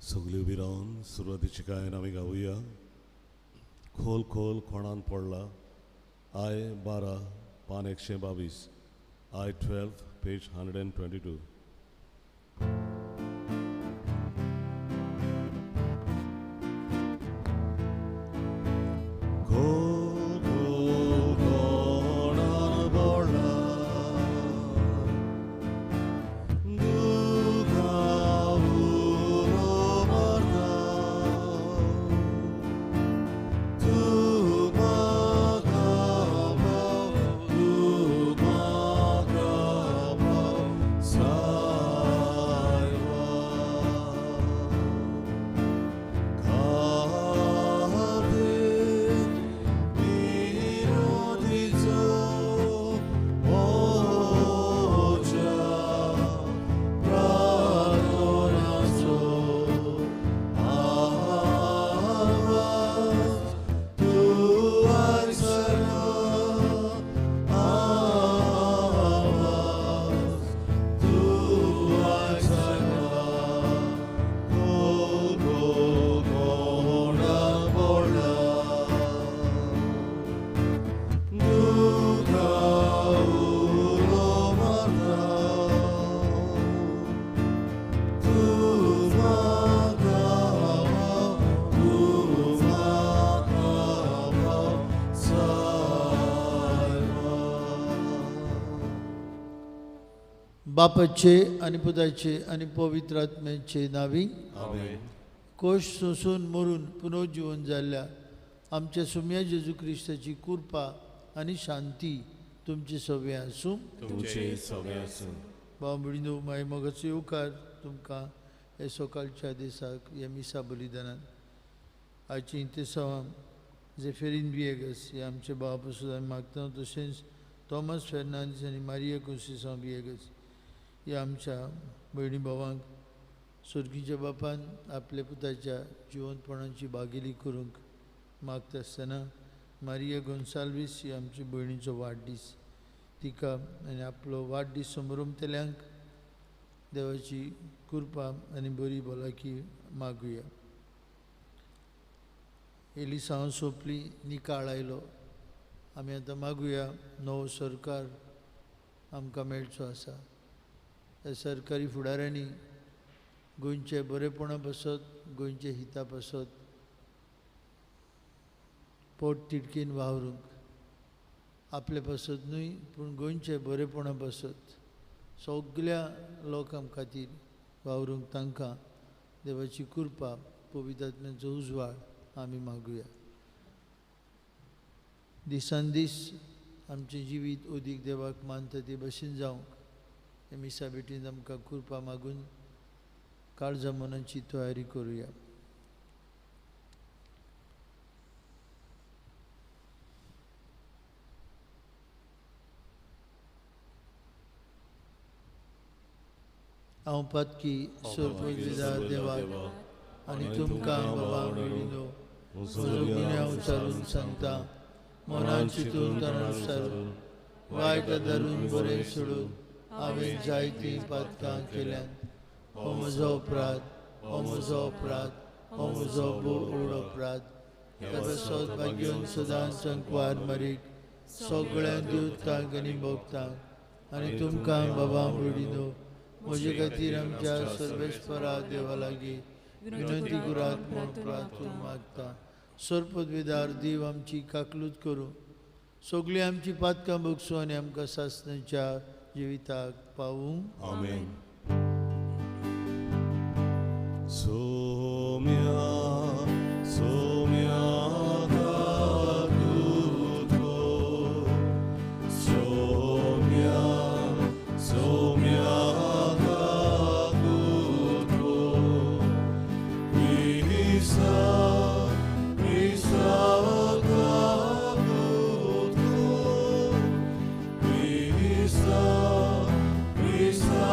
सगळी उबी रावन सुरवातीची गायन आमी गावया. खोल खोल कोणान पडला, I 12 पान 122, I 12 page 122. बापाचे आनी पुताचे आनी पवित्र आत्म्याचे नावी. कोश सोंसून मरून पुनर्जीवन जाल्ल्या आमच्या सुम्या जेजू क्रिस्ताची कृपा आनी शांती तुमची सगळें आसूं. भाव भयणीनो, माय मोगाचो येवकार तुमकां हे सकाळच्या दिसाक ह्या मिसा बलिदानान. आयची इंतेसांव जेफेरीन विएगस हे आमचे भावा पसून आमी मागता, तशेंच थॉमस फेर्नांदीस आनी मारिया कोन्सेसांव विएगस ह्या आमच्या भयणी भावांक स्वर्गीच्या बापान आपल्या पुताच्या जिवंतपणाची भागेली करूंक मागता आसतना मारिया गोन्साल्वीस ही आमची भयणीचो वाडदीस, तिका आनी आपलो वाडदीस समरमतल्यांक देवाची कृपा आनी बरी भलायकी मागुया. एलिसांव सोंपली, निकाळ आयलो. आमी आतां मागुया नवो सरकार आमकां मेळचो आसा. ह्या सरकारी फुडाऱ्यांनी गोंयचे बरेपणा पासत, गोंयचे हिता पासत पोट तिडकीन वावरूंक, आपले पासत न्हय पूण गोंयचे बरेपणा पासत सगल्या लोकां खातीर वावरूंक तांकां देवाची कृपा, पवित्र आत्म्याचो उजवाड आमी मागुया. दिसान दीस आमचें जिवीत अदीक देवाक मानता ते भशेन जावंक हे मिसा भेटीन आमकां कृपा मागून काळजा मनाची तयारी करुया. हांव पातकी सोरपविदा देवाक आनी तुमकां बाबा भयणीनो म्हजो गुन्यांव उचारून सांगता, मनान चिंतून तणान सारून वायट धरून बरें सोडून हांवें जायतीं पातकां केल्यांत. हो म्हजो अपराध, हो म्हजो अपराध, हो म्हजो भोव व्हड अपराध. त्या पासत भाग्योन सदांच संकवार मरीक सगळ्या देवतांक आनी भक्तांक आनी तुमकां बाबा भयणीनो म्हजे खातीर आमच्या सर्वेस्परा देवा लागीं विनंती करात म्हूण प्रार्थना मागता. सर्पदवेदार देव आमची काकलूत करूं, सगळीं आमची पातकां भोगसूं आनी आमकां सासणाच्या जिविताक पावूं. आमेन. सोम्या सोम्या काकुतो, सोम्या सोम्या काकुतो, क्रिस्ता क्रिस्ता काकुतो, क्रिस्ता क्रिस्ता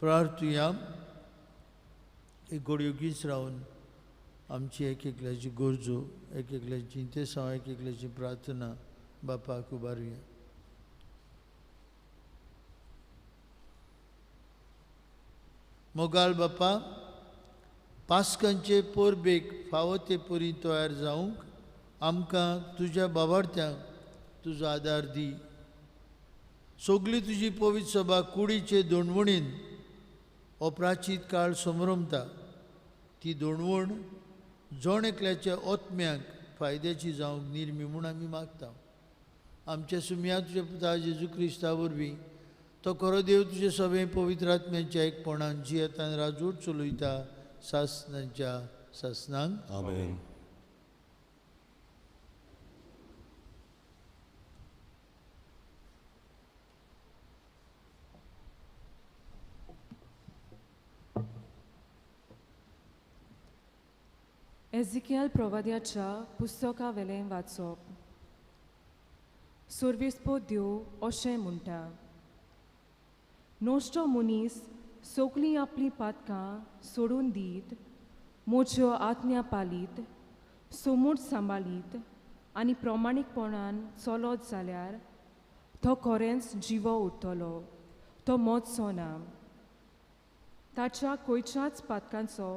प्रार्थुया. एक घडयोगीच रावन आमची एक एकल्याची गरजो, एक एकल्याची इंतेसांव, एक एकल्याची प्रार्थना बापाक उबारुया. मोगाल बापा, पास्कांचे परबेक फावो ते परी तयार जावंक आमकां तुज्या बाबार्थ्यांक तुजो आदार दी. सगली तुजी पवित्र सभा कुडीचे दोणवणीन हो प्राचीत काळ समरमता. ती दोणवण जण एकल्याच्या आत्म्याक फायद्याची जावंक निर्मी म्हूण आमी मागता. आमच्या सुमया तुज्या पुता जेजू क्रिस्ता वरवीं तो खरो देव तुजे सगळे पवित्र आत्म्याच्या एकपणान जियेतान राजूट चलयता सासनाच्या सासनांक. आमेन. एझिकियल प्रवाद्याच्या पुस्तकावेलें वाचप. सर्वेस्पो देव अशें म्हणटा, नश्टो मनीस सगळीं आपलीं पातकां सोडून दीत, म्हज्यो आज्ञा पालीत, सोमूट सांबाळीत आनी प्रमाणीकपणान चलत जाल्यार तो खरेंच जिवो उरतलो, तो मरचो ना. ताच्या खंयच्याच पातकांचो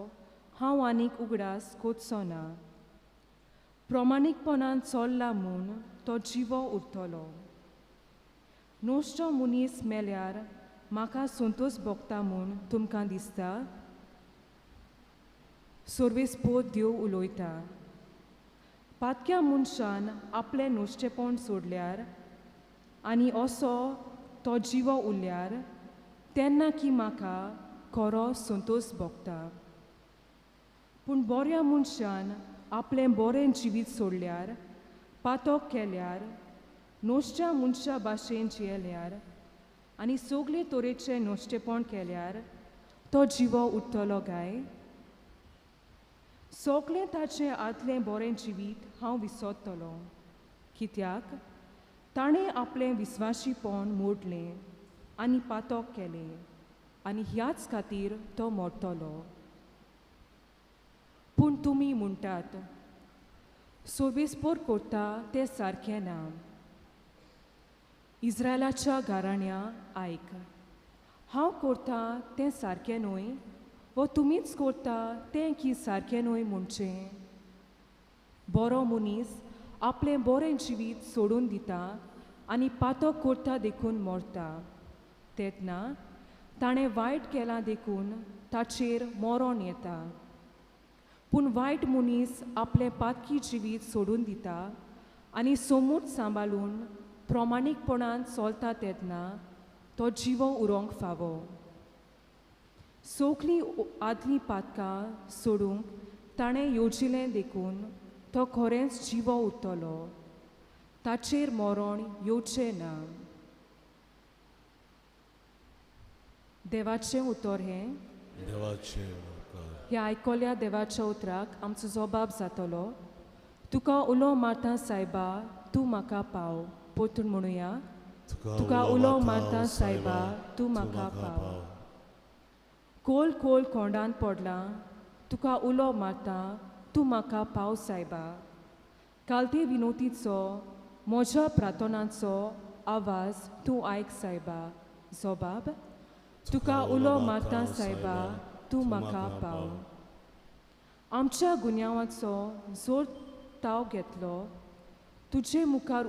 हांव आनीक उगडास करचो ना. प्रमाणीकपणान चल्ला म्हूण तो जिवो उरतलो. नश्टो मनीस मेल्यार म्हाका संतोश भोगता म्हूण तुमकां दिसता? सर्वेस्पो देव उलयता, पातक्या मनशान आपलें नश्टेपण सोडल्यार आनी असो तो जिवो उरल्यार तेन्ना की म्हाका खरो संतोश भोगता. पूण बऱ्या मनशान आपलें बरें जिवीत सोडल्यार, पातक केल्यार, नश्ट्या मनशा भाशेन जियेल्यार आनी सगळे तरेचें नश्टेपण केल्यार तो जिवो उरतलो काय? सगळें ताचें आदलें बरें जिवीत हांव विसरतलो, कित्याक ताणें आपलें विस्वाशीपण मोडलें आनी पातक केलें आनी ह्याच खातीर तो मरतलो. पूण तुमी म्हणटात, सर्वेस्पोर करता तें सारकें ना. इस्रायलाच्या घराण्या आयक, हांव करता तें सारकें न्हय वो तुमीच करता तें की सारकें न्हय म्हणचें? बरो मनीस आपलें बरें जिवीत सोडून दिता आनी पातक करता देखून मरता, तेन्ना ताणें वायट केलां देखून ताचेर मरण येता. पूण वायट मनीस आपलें पातकी जिवीत सोडून दिता आनी सोमूट सांबाळून प्रमाणीकपणान चलता तेन्ना तो जिवो उरोंक फावो. सगळीं आदलीं पातकां सोडूंक ताणें येवजिलें देखून तो खरेंच जिवो उरतलो, ताचेर मरण येवचें ना. देवाचें उतर हें. देवाचें ह्या आयकल्या देवाच्या उतराक आमचो जबाब जातलो. तुका उलो मारता सायबा, तूं म्हाका पाव. परतून म्हणुया, तुका उलो मारता सायबा, तूं म्हाका पाव. खोल खोल कोंडान पडलां, तुका उलो मारता, तूं म्हाका पाव सायबा. कालते विनोतीचो म्हज्या प्रार्थनाचो आवाज तूं आयक सायबा. जबाब, तुका उलो मारता सायबा, तूं म्हाका पाव. आमच्या गुन्यांवाचो जोर ताव घेतलो, तुजे मुखार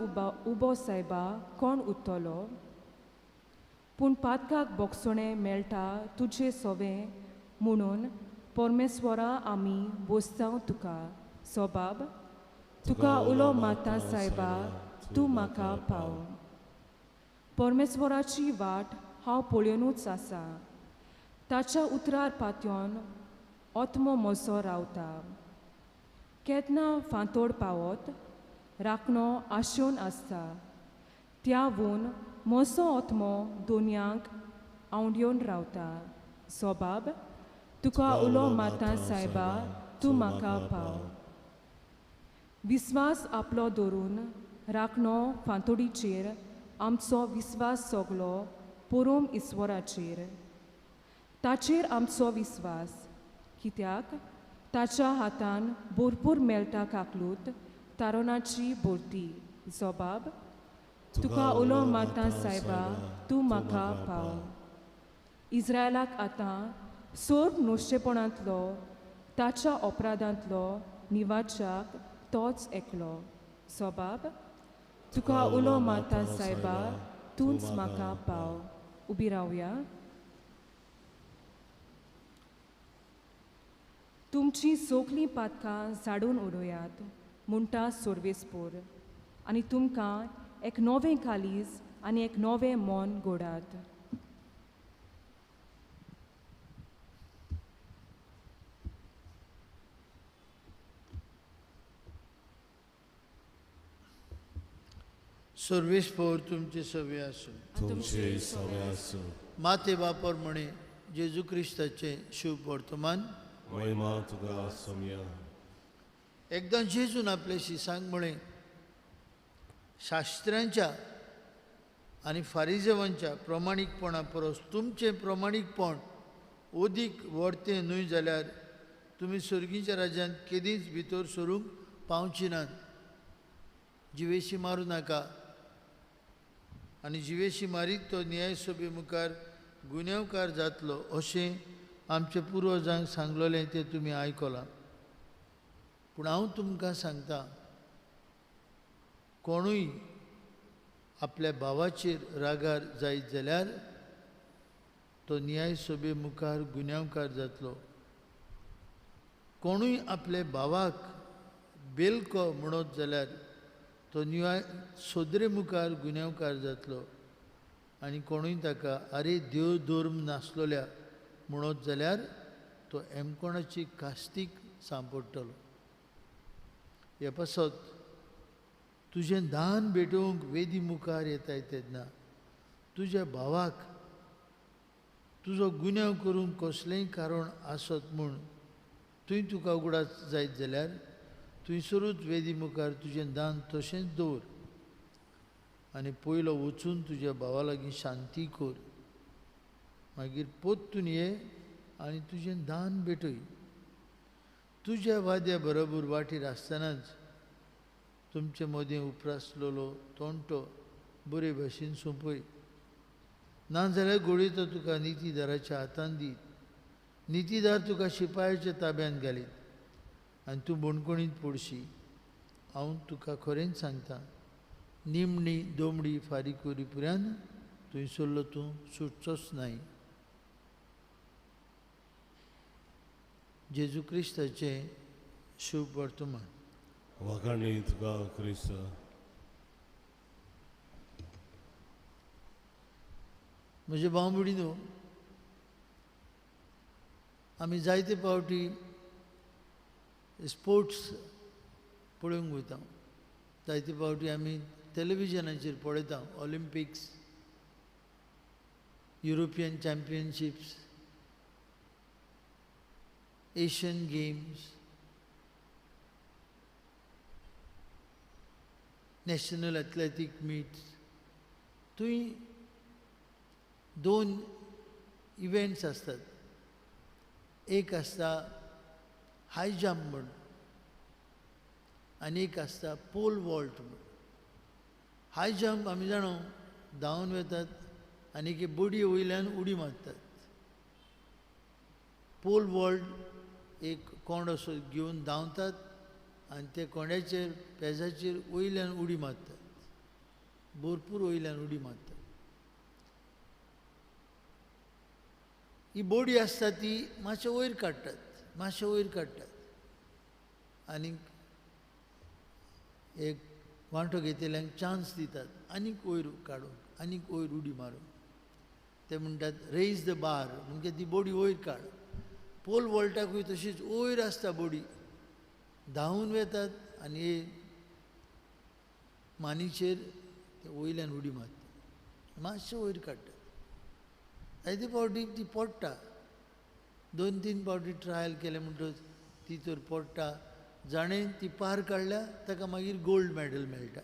उबो सायबा कोण उरतलो? पूण पातकाक बोगसणें मेळटा तुजे सोवें म्हणून परमेश्वरा आमी बोसतांव तुका. सोबाब, तुका उलो मारता सायबा, तूं म्हाका पाव. परमेश्वराची वाट हांव पळयोनूच आसा, ताच्या उतरार पातयोन आत्मो म्हजो रावता. केन्ना फांतोड पावत राखणो आशेवन आसता, त्या वून म्हजो आत्मो दोनयांक आंवड्योन रावता. सोबाब, तुका उलो मारता सायबा, तूं म्हाका पाव. विस्वास आपलो धरून राखणो फांतोडीचेर आमचो विस्वास सगलो पोरोम ईश्वराचेर. ताचेर आमचो विस्वास, कित्याक ताच्या हातान भरपूर मेळटा काकलूत तारोणाची भरती. जबाब, तुका उलो मारता सायबा, तूं म्हाका पाव. इस्रायलाक आतां सोर नुस्तेपणांतलो ताच्या अपराधांतलो निवाच्याक तोच एकलो. जबाब, तुका उलो मारता सायबा, तूंच म्हाका पाव. उबी रावया. तुमची सोकलीं पातकां झाडून उडयात म्हणटा सोर्वेसपोर, आनी तुमकां एक नवें कालीज आनी एक नवें मन गोडात. सर्वेस्पोर तुमचे सवे आसूं. तुमचे सवे आसूं. माते बापर म्हणे जेजू क्रिस्ताचें शुभ वर्तमान. महिमा तुका सोम्या. एकदां जेजून आपले शिसांक म्हळें, शास्त्र्यांच्या आनी फारिजेवांच्या प्रमाणीकपणा परस तुमचें प्रमाणीकपण अदीक व्हडतें न्हय जाल्यार तुमी सर्गीच्या राज्यांत केदींच भितर सरूंक पावची नात. जिवेशी मारूं नाका, आनी जिवेशी मारीत तो न्याय सभे मुखार गुन्यांवकार जातलो अशें आमच्या पुर्वजांक सांगलेलें तें तुमी आयकलां. पूण हांव तुमकां सांगता, कोणूय आपल्या भावाचेर रागार जायत जाल्यार तो न्याय सभे मुखार गुन्यांवकार जातलो. कोणूय आपल्या भावाक बेलको म्हणत जाल्यार तो न्याय सोदरे मुखार गुन्यांवकार जातलो. आनी कोणूय ताका आरे देव धर्म नासलोल्या म्हणत जाल्यार तो एमकोणाची कास्तीक सांपडटलो. हे पासत तुजें दान भेटोवंक वेदी मुखार येताय तेन्ना तुज्या भावाक तुजो गुन्यांव करूंक कसलेंय कारण आसत म्हूण तुवें तुका उगडास जायत जाल्यार थंयसरूच वेदी मुखार तुजें दान तशेंच दवर आनी पयलो वचून तुज्या भावा लागीं शांती कर, मागीर परतून ये आनी तुजें दान भेटय. तुज्या वाद्या बरोबर वाटेर आसतनाच तुमचे मदीं उप्रासलेलो तोंटो बरे भशेन सोंपय, नाजाल्यार गोळी तो तुका नितीदाराच्या हातान दीत, नितीदार तुका शिपायाच्या ताब्यांत घालीत आनी तूं बणकोणींत पडशी. हांव तुका खरेंच सांगता, निमणी दोमडी फारीक करी पुऱ्यान थंयसरलो तूं सुटचोच नाय. जेजू क्रिस्ताचें शुभ वर्तमान. वाखाणणी तुका क्रिस्त. म्हजे भाव भयणीनो, आमी जायते फावटी स्पोर्ट्स पळोवंक वयता, जायते फावटी आमी टेलिविजनाचेर पळयता Olympics, European championships, Asian games, national athletic meets. थंय दोन इव्हेंट्स आसतात. एक आसता हाय जम्प म्हूण आनी एक आसता पोल वॉल्ट म्हूण. हाय जम्प आमी जाणो धांवन वतात आनी एक बडी वयल्यान उडी मारतात. पोल वॉल्ट एक कोंड असो घेवन धांवतात आनी ते कोंड्याचेर पेजाचेर वयल्यान उडी मारतात, भरपूर वयल्यान उडी मारतात. ही बोडी आसता ती मातशें वयर काडटात, मातशें वयर काडटात आनी एक वांटो घेतल्यांक चान्स दितात आनीक वयर काडूंक, आनीक वयर उडी मारूंक. ते म्हणटात रेज the bar, म्हणजे ती बोडी वयर काड. पोल वॉल्टाकूय तशीच वयर आसता बोडी, धांवून वेतात आनी मानीचेर ते वयल्यान उडी मारतात, मातशें वयर काडटात. जायते फावटी ती पडटा, दोन तीन फावटी ट्रायल केलें म्हणटकच ती तर पडटा. जाणें ती पार काडल्या ताका मागीर गोल्ड मॅडल मेळटा.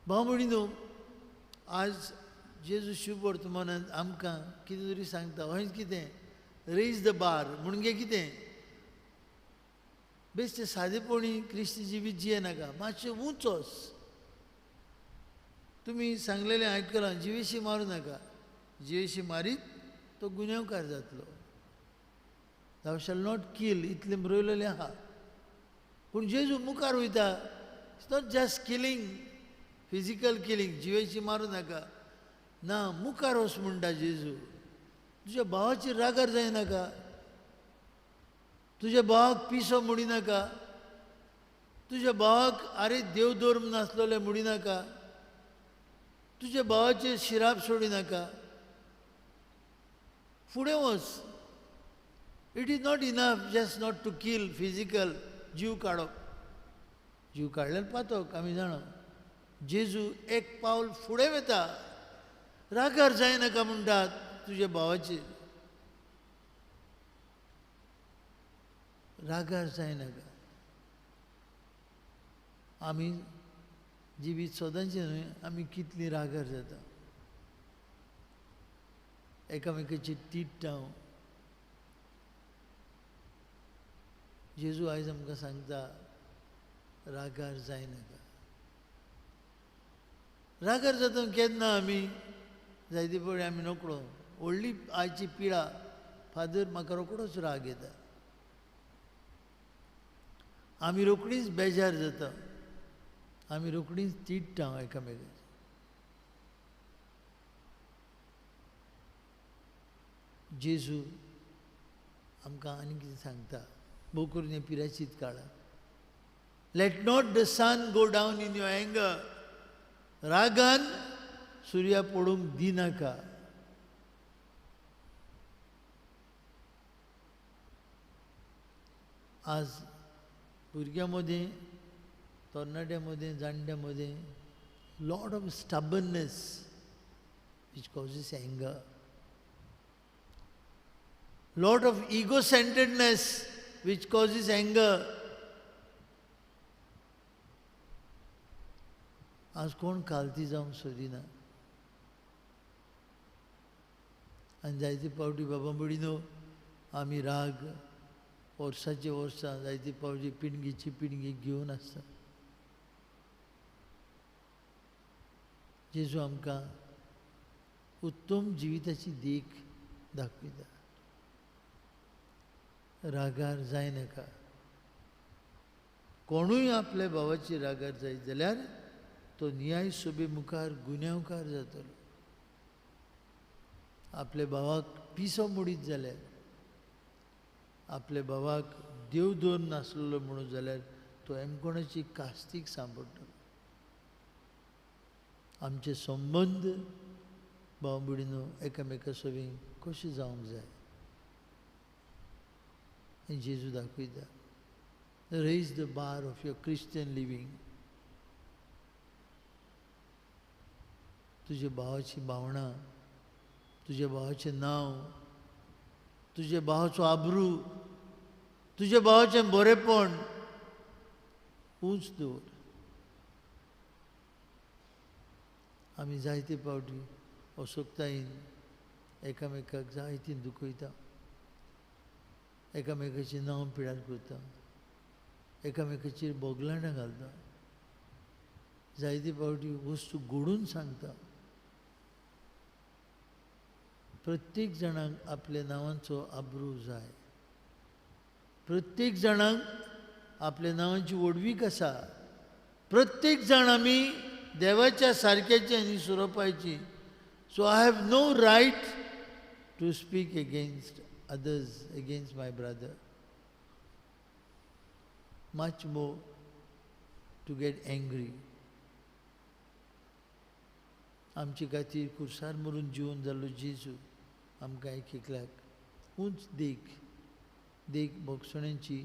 भाव भयणीनो, आज जेजू शुभवर्तमानांत आमकां कितें तरी सांगता. हयच कितें रेज the बार म्हणजे कितें, बेश्टें सादेपणी क्रिस्ती जिवीत जियेनाका, मातशें उंच वच. तुमी सांगलेलें आयकलां, जिवेशी मारूं नाका, जिवेशी मारीत तो गुन्यांवकार जातलो. थाव शॅल not किल इतलें बरयलेलें आहा. पूण जेजू मुखार वयता, it's not just killing, physical killing, जिवेशी मारूं नाका ना, मुखार वच म्हणटा जेजू. तुज्या भावाचेर रागार जायनाका, तुज्या भावाक पिसो म्हणिनाका, तुज्या भावाक आरे देव धर्म नासलेले म्हणिनाका, तुज्या भावाचेर शिराप सोडिनाका, फुडें वच. It is not enough just not to kill physical, जीव काडप, जीव काडल्यार पातक आमी जाणा. जेजू एक पावल फुडें वता, रागार जायनाका म्हणटात तुज्या भावाचेर, रागार जायनाका. आमी जिवीत सदांचें न्हय, आमी कितलीं रागार जाता, एकामेकाची तिट्टा. जेजू आयज आमकां सांगता रागार जायनाका. रागार जाता केन्ना आमी जायते पळय आमी नकळो, व्हडली आयची पिडा, फादर म्हाका रोकडोच राग येता, आमी रोकडीच बेजार जाता, आमी रोकडीच तिट्टा एकामेकाचेर. जेजू आमकां आनी कितें सांगता, भोव करून हें पिराचीत काळार, let not the sun go down in your anger, रागान सुर्या पडूंक दिनाका. आज भुरग्यां मदीं, तरणाट्यां मदीं, जाणट्यां मदीं lot of stubbornness which causes anger, lot of ego centredness which causes anger. आज कोण कालती जावंक सोदिना. आनी जायते पावटी बाबा भयणीनो आमी राग वर्साचे वर्सां जायते पावटी पिणगीची पिणगी घेवन आसता. जेजू आमकां उत्तम जिविताची देख दाखयता. रागार जायनाका. कोणूय आपल्या भावाची रागार जायत जाल्यार तो न्याय सभे मुखार गुन्यांवकार जातलो. आपल्या भावाक पिसो मोडीत जाल्यार, आपल्या भावाक देव दवर नासलेलो म्हणून जाल्यार तो एमकोणाची कास्तीक सांपडटलो. आमचे संबंद भाव भयणीनो एकामेका सवीं कशें जावंक जाय हें जेजू दाखयता. Raise the bar of your Christian living. तुज्या भावाची भावना, तुज्या भावाचें नांव, तुज्या भावाचो आब्रू, तुज्या भावाचें बरेपण उंच दवर. आमी जायते पावटी असोकतायेन एकामेकाक जायतीं दुखयता, एकामेकाचें नांव पिडार करता, एकामेकाचेर बोगलाणां घालता, जायते पावटी वस्तू घडून सांगता. प्रत्येक जाणांक आपल्या नांवांचो आब्रू जाय, प्रत्येक जाणांक आपल्या नांवाची व्हडवीक आसा, प्रत्येक जाण आमी देवाच्या सारक्याची आनी सुरोपाची. So I have no right to speak against others, against my brother, much more to get angry. आमचे खातीर कुर्सार मरून जिवन जाल्लो जेजू आमकां एक एकल्याक उंच देख, देख भोगसण्याची,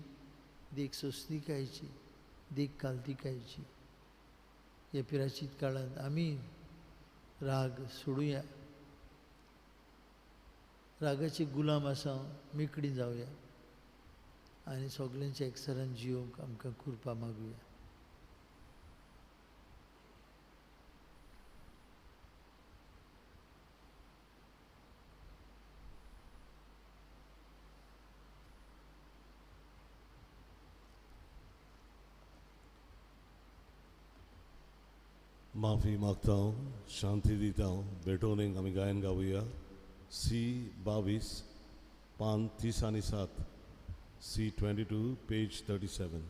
देख सोंसणिकायेची, देख कालतिकायेची. ह्या पिराचीत काळांत आमी राग सोडुया, रागाचे गुलाम आसा मेकळी जावया आनी सगल्यांच्या एकसरान जियोंक आमकां कृपा मागुया. माफी मागता, शांती दिता, भेटोवणेक आमी गायन गावया। सी 22 पान 37, सी 22 पेज 37।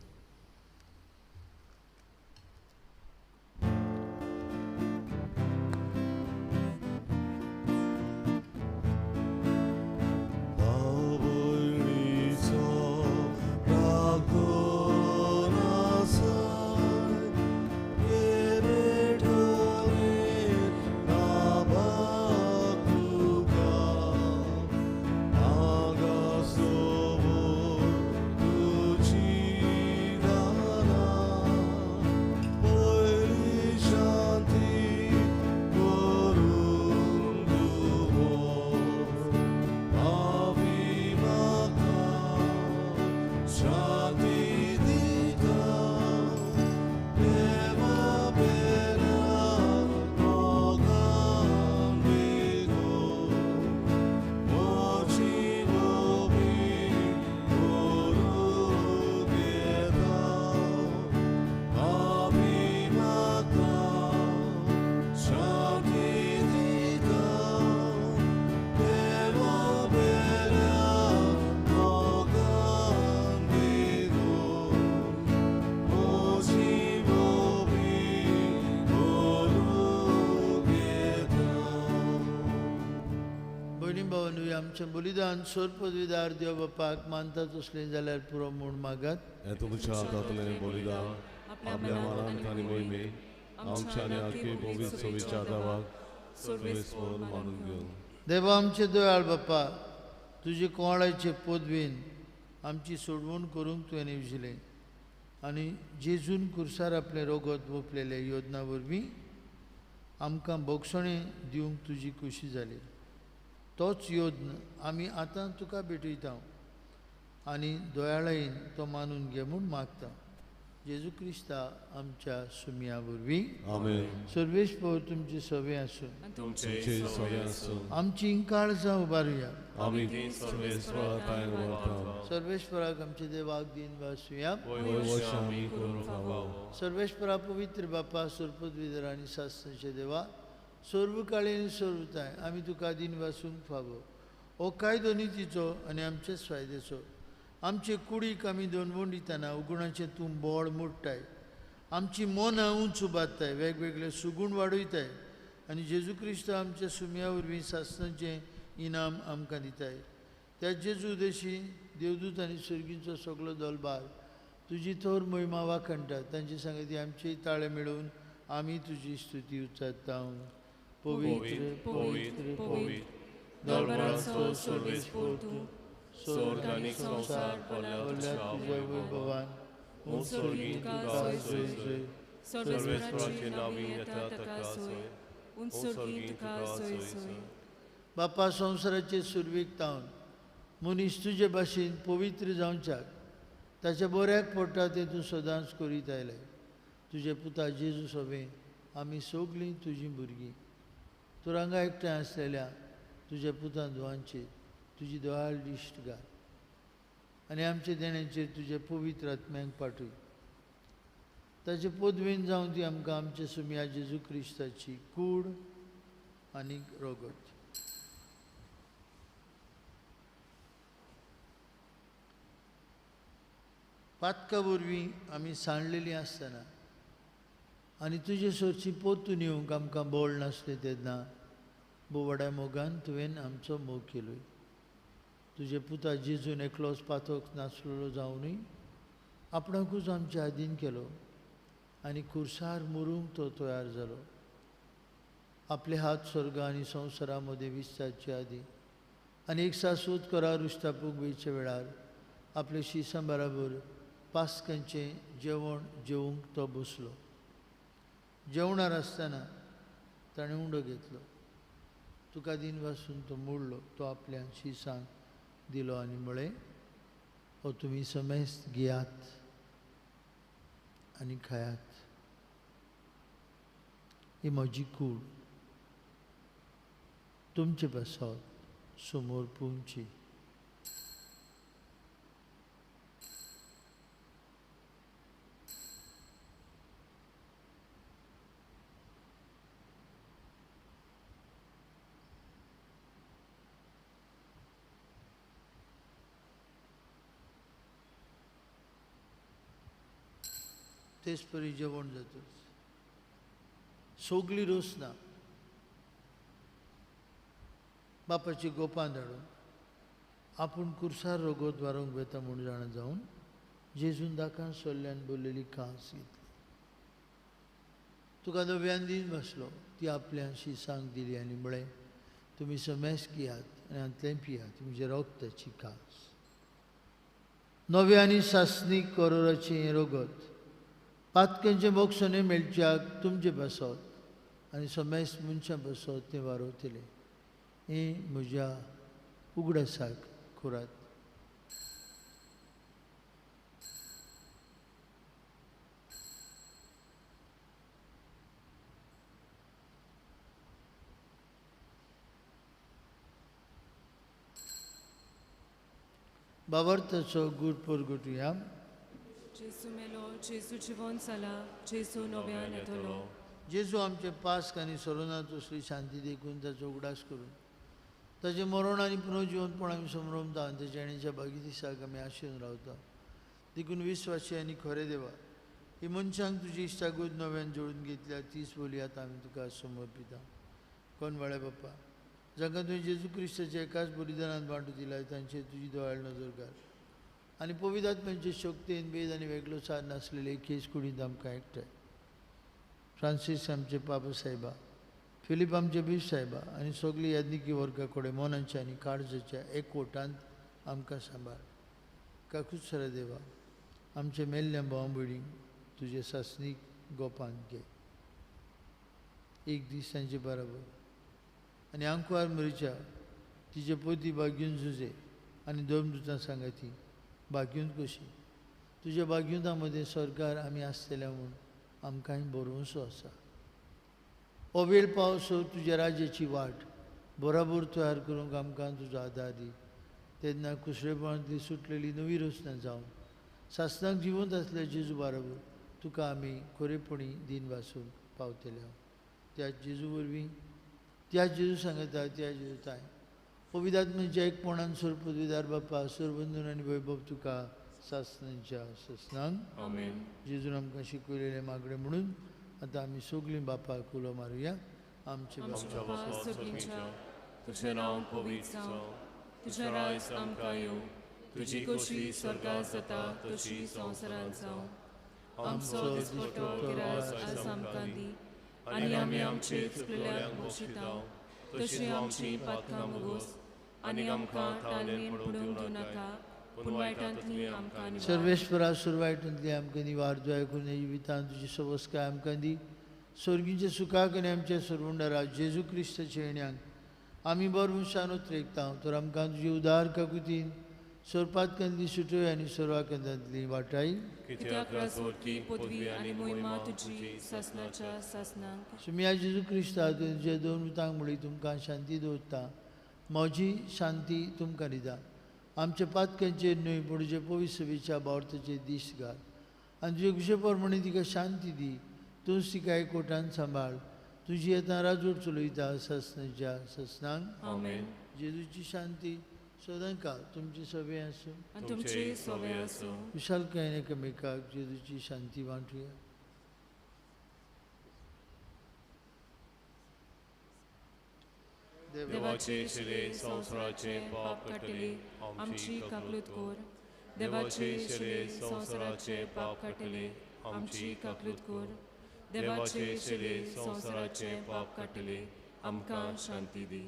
आमचें बलिदान सोरपदवीदार देव बापाक मानता तसलें जाल्यार पुरो म्हूण मागात। हें तुमच्या हातांतलें बलिदान आपल्या मनांत आनी मोहिमे आमच्या आनी आखी पवित्र सविच्या देवाक सर्वेस्पर मानून घेवन। देवा आमचे दयाळ बापा, तुजे कोणाचे पदवीन आमची सोडवण करूंक तुवें येवजिलें आनी जेजून कुर्सार आपलें रोगत वोपलेले योजना वरवीं आमकां भोगसणें दिवंक तुजी खुशी जाली। तोच योद्न आमी आतां तुका भेटयता आनी दयाळायेन तो मानून घे म्हूण मागता। जेजू क्रिस्ता आमच्या सुमया वरवीं। आमेन। सर्वेस्पर तुमचे सवे आसूं, आमची काळजां उबारुया। सर्वेस्पराक आमच्या देवाक दिन वासुया। सर्वेस्परा पवित्र बापा, सुरपदविदर आनी सासणाचे देवा, सर्व काळी सर्वताय आमी तुका दिन वासूंक फावो। हो कायदो नितीचो आनी आमचेच फायद्याचो। आमचे कुडीक आमी दणवण दितना उगुणाचें तूं बोळ मोडटाय, आमची मनां उंच उबारताय, वेगवेगळे सुगूण वाडयताय आनी जेजू क्रिस्त आमच्या सुमया वरवीं सासणाचें इनाम आमकां दिताय। त्या जेजू देशी देवदूत आनी सर्गींचो सगलो दलबार तुजी थोर मोहिमा वाखणटा। तांचे सांगती आमचे ताळे मेळोवन आमी तुजी स्तुती उच्चारता। पवित्र पवित्र पवित्र दरबाराचो सर्वेस्पर तूं, स्वर्ग आनी संवसार भरल्या तुज्या वैभवान, उंच तुका सोय सोय, सर्वेस्पराचे नांवी येता ताका सोय, उंच तुका सोय सोय। बापा, संवसाराचे सुरवेक तावन मनीस तुजे भाशेन पवित्र जावच्याक ताच्या बऱ्याक पडटा तें तूं सदांच करीत आयलें। तुजे पुता जेजू सोबें आमी सगळीं तुजीं भुरगीं तूं हांगा एकठांय आसलेल्या तुज्या पुतान धुवांचेर तुजी दयाळ दिश्ट घाल आनी आमच्या देण्याचेर तुज्या पवित्र आत्म्यांक पाठय। ताचे पदवीन जावन ती आमकां आमच्या सुमया जेजू क्रिस्ताची कूड आनी रोगत। पातका वरवीं आमी सांडलेलीं आसतना आनी तुजे सरची परतून येवंक आमकां बळ नासलें तेन्ना बोवाड्या मोगान तुवें आमचो मोग केलो। तुजे पुता जेजून एकलोच पातक नासलेलो जावनूय आपणाकूच आमच्या आदीन केलो आनी कुर्सार मरूंक तो तयार जालो। आपले हात स्वर्ग आनी संवसारा मदें विस्तारचे आदीं आनी एक सासूत करार उश्तापूंक वयच्या वेळार आपले शिसां बराबर पास्कांचें जेवण जेवंक तो बसलो। जेवणार आसतना ताणें उंडो घेतलो, तुका दिन वासून तो मोडलो, तो आपल्या शिसांक दिलो आनी म्हळें, हो तुमी समेस्त घेयात आनी खायात, ही म्हजी कूड तुमचे पासत समोर पुंची। तेच परी जेवण जातच सगळी रोसना बापाची गोपां धाडून आपूण कुर्सार रगत वारोवंक वेता म्हूण जाणा जावन जेजून दाकान सोल्ल्यान बोल्लेली कास घेतली. तुका नव्यान दीन बसलो ती आपल्या शिसांक दिली आनी म्हळें तुमी समेस घेयात आनी हांतलें पियात म्हज्या रगताची कास. नव्या आनी सासणीक करोराचें हें रगत पातक्यांचें मोक्षणें मेळच्याक तुमचे पासत आनी समेस मनशां पासत तें वारोवतलें. हें म्हज्या उगडासाक करात. बाबर्थाचो गूढ परगटुया. जेजू मेलो, जेजू जिवन जाला, जेजू नव्यान येतलो. जेजू आमचे पास्क आनी सरोना तसली शांती देखून ताचो उगडास करून ताचें मरण आनी पुनर्जिवनपण आमी समरमता आनी ताच्या येण्याच्या बागी दिसाक आमी आशेन रावता. देखून विस्वासी आनी खरे देवा ही मनशांक तुजी इश्टागत नव्यान जोडून घेतल्या तीच बोली आतां आमी तुका समर्पिता. कोण वाळे बाप्पा जांकां तुवें जेजू क्रिस्ताच्या एकाच बलिदानान वांटू दिला तांचेर तुजी दोळ्यार नजर घाल आनी पवित्र आत्म्याचे शक्तीन भेद आनी वेगळो सार नासलेले केस कुडींत आमकां एकठांय. फ्रांसीस आमचे बाबा साहेबा, फिलीप आमचे बीस साहेबा आनी सगळी याज्ञिकी वर्गा कडेन मनाच्या आनी काळजाच्या एकवटांत आमकां सांबाळ. काकूच सरा देवा आमच्या मेल्ल्या भाव भयणींक तुजे सासणीक गोपांत घे एक दीस तांचे बराबर आनी आंकवार मरीच्या तिचे पोती बागीवन जुजे आनी दोन दुतां सांगाती बागीवन कशी तुज्या बागीवंता मदें सरकार आमी आसतले म्हूण आमकांय भरवंसो आसा. हो वेळ पावसो तुज्या राज्याची वाट बराबर तयार करूंक आमकां तुजो आदार दी. तेन्ना कुसरेपणांतली सुटलेली नवी रचना जावन सासणाक जिवंत आसल्या जेजू बराबर तुका आमी खरेपणी दिन वासूंक पावतले. त्या जेजू वरवीं, त्या जेजू सांगता, त्या जेजू ताय पवित्र आत्म्याच्या एकपणान सोर पदवीदार बापा सोरबंधून आनी वैभव तुका सासणांच्या सासणांक. आमेन. जेजून आमकां शिकयलेलें मागणें म्हणून आतां आमी सगळीं बापाक उलो मारुया. आमचे बापा सगळींच्या तुजें नांव पवित्र जावं, तुजें राज आमकां येवं, तुजी खोशी स्वर्गार जाता तशी संवसारांत जावं. आमचो दिसपट्टो गिरास आज आमकां दी आनी आमी आमचे चुकलेल्यांक बक्षिता तशी आमची पातकां मुगोस आनी आमकां तालमेन पडूंक दिवं नाका पूण वायटांतली आमकां निवार. सर्वेश्वरा सुरवायटांतली आमकां निवार. दया करून जिवितांत तुजी सवस्काय आमकां दी. स्वर्गीच्या सुखाक आनी आमच्या सरवंडारा जेजू क्रिस्ताच्या येण्याक आमी बरवंशान उतरेकता तर आमकां तुजी उदार काकुतीन सोरपातकांतली सुटोय आनी सोरवाकांतांतली वाटाय. कित्याक राजवटी पदवी आनी मोहिमा तुजी सासणाच्या सासणांक. सुमिया जेजू क्रिस्ता तुज्या दोन उतांक म्हळी तुमकां शांती दवरता, म्हजी शांती तुमकां दिता. आमच्या पातकांचेर न्हय पूण तुजे पवित्र सभेच्या बावर्थाचेर दीस घाल आनी तुजे खुशे प्रमाणे तिका शांती दी. तूंच तिका एकवटान सांबाळ. तुजी आतां राजवट चलयता सासणाच्या सासणांक. आमेन. जेजूची शांती सदांकाळ तुमची सवे आसूं आनी तुमची सवे आसूं. विशालकायेन एकामेकाक जेजूची शांती वांटुया. देवाचे शिरे संवसाराचे पाप काडटले आमची काकलूत कर. देवाचे शिरे संवसाराचे पाप काडटले आमची काकलूत कर. देवाचे शिरे संवसाराचे पाप काडटले आमकां शांती दी.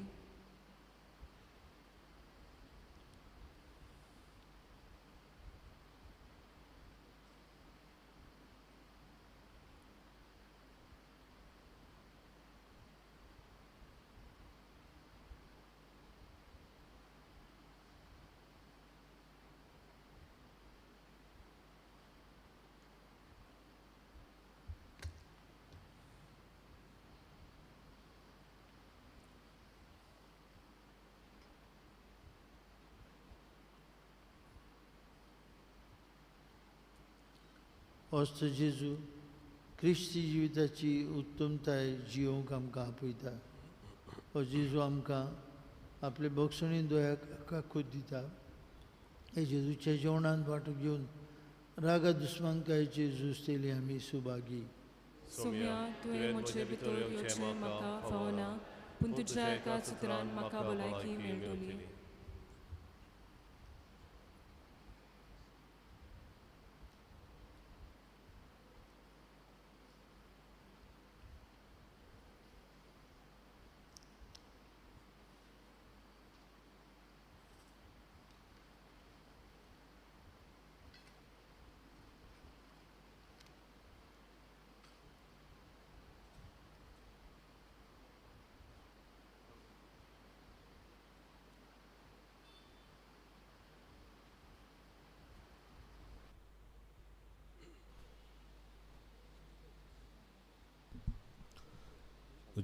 होच जेजू क्रिस्ती जिविताची उत्तमताय जियोवंक आमकां आपयता. हो जेजू आमकां आपले भोगसणी दोळ्याक काकूत दिता. हे जेजूच्या जेवणांत वांटो घेवन रागा दुस्मानकायेचेर झुजतली आमी सुभागी। सोम्या, तुवें म्हजे भितर येवचें म्हाका फावना, पूण तुज्या एकाच उतरान म्हाका भलायकी मेळटली।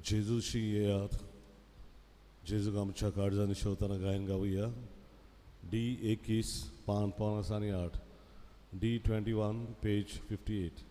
जेजूशी येयात, जेजूक आमच्या काळजांनी शेवताना गायन गावया। डी 21 पान 58, डी 21 पेज 58।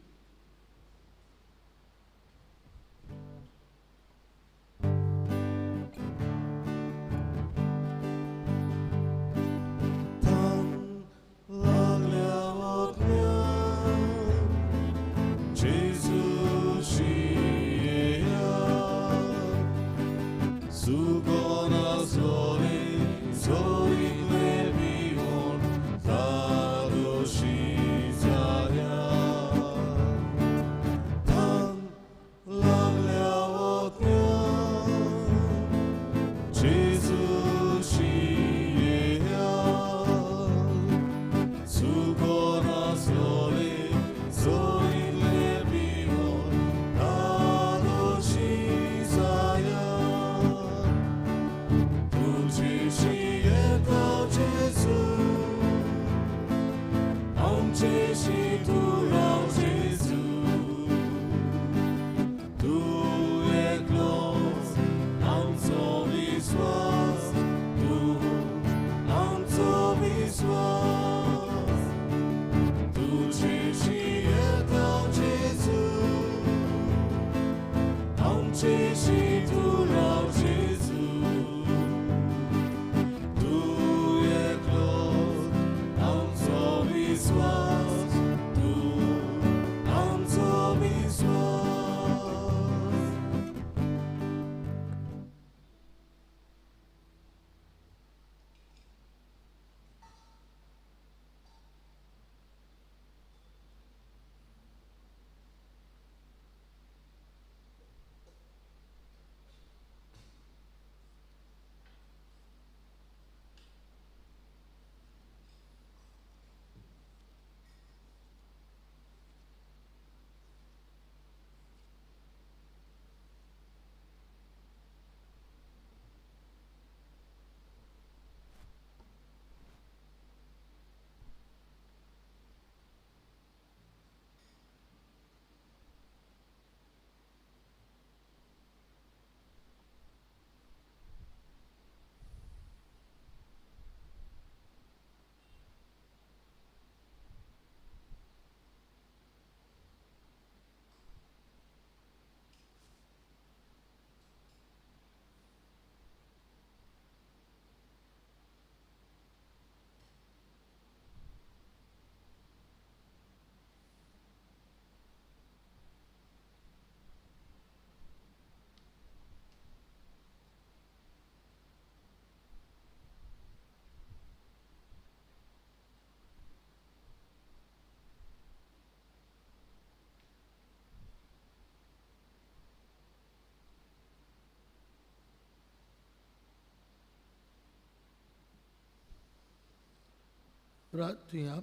प्रार्थुया।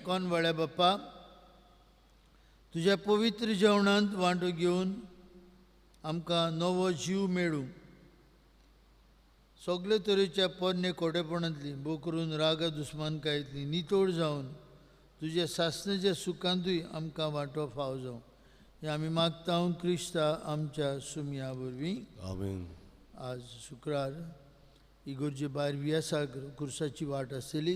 कोण वळ्या बाप्पा, तुज्या पवित्र जेवणांत वांटो घेवन आमकां नवो जीव मेळूं। सगळे तरेच्या पोरणे कोटेपणांतली बोकरून रागा दुस्मानकायेंतली नितोड जावन तुज्या सासणाच्या सुखांतूय आमकां वांटो फाव जावं, हें आमी मागता क्रिस्ता आमच्या सुमया वरवीं। आमेन। आज शुक्रार इगोर्जे भायर वियासाक कुर्साची वाट आसतली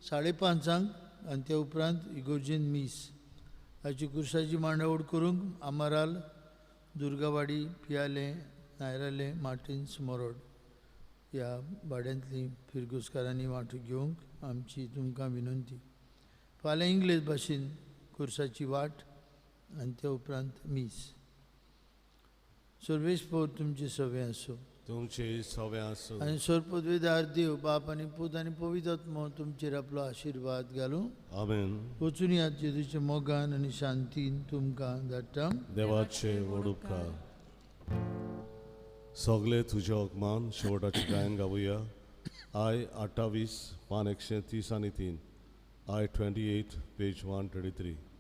5:30 आनी त्या उपरांत इगोर्जेन मीस। हाची कुर्साची मांडावळ करूंक आमाराल, दुर्गावाडी, पियाले, नायराले, मार्टिन्स, मोरोड ह्या भाड्यांतली फिरगुजकारांनी वांटो घेवंक आमची तुमकां विनंती. फाल्यां इंग्लीश भाशेन कुर्साची वाट आनी त्या उपरांत मीस. सर्वेस्पोर तुमचे सवे आसूं. तुमचे सवे आसूं. आनी सर्वपदवीदार देव बाप आनी पूत आनी पवित्र आत्मो तुमचेर आपलो आशिर्वाद घालूं. आमेन. वचून यात जेजूच्या मोगान आनी शांतीन तुमकां धाडटा. देवाचे व्हड उपकार. सगळे तुजे अकमान शेवटाचे गायन गावया. I 28 पान 133, I 28 page 133.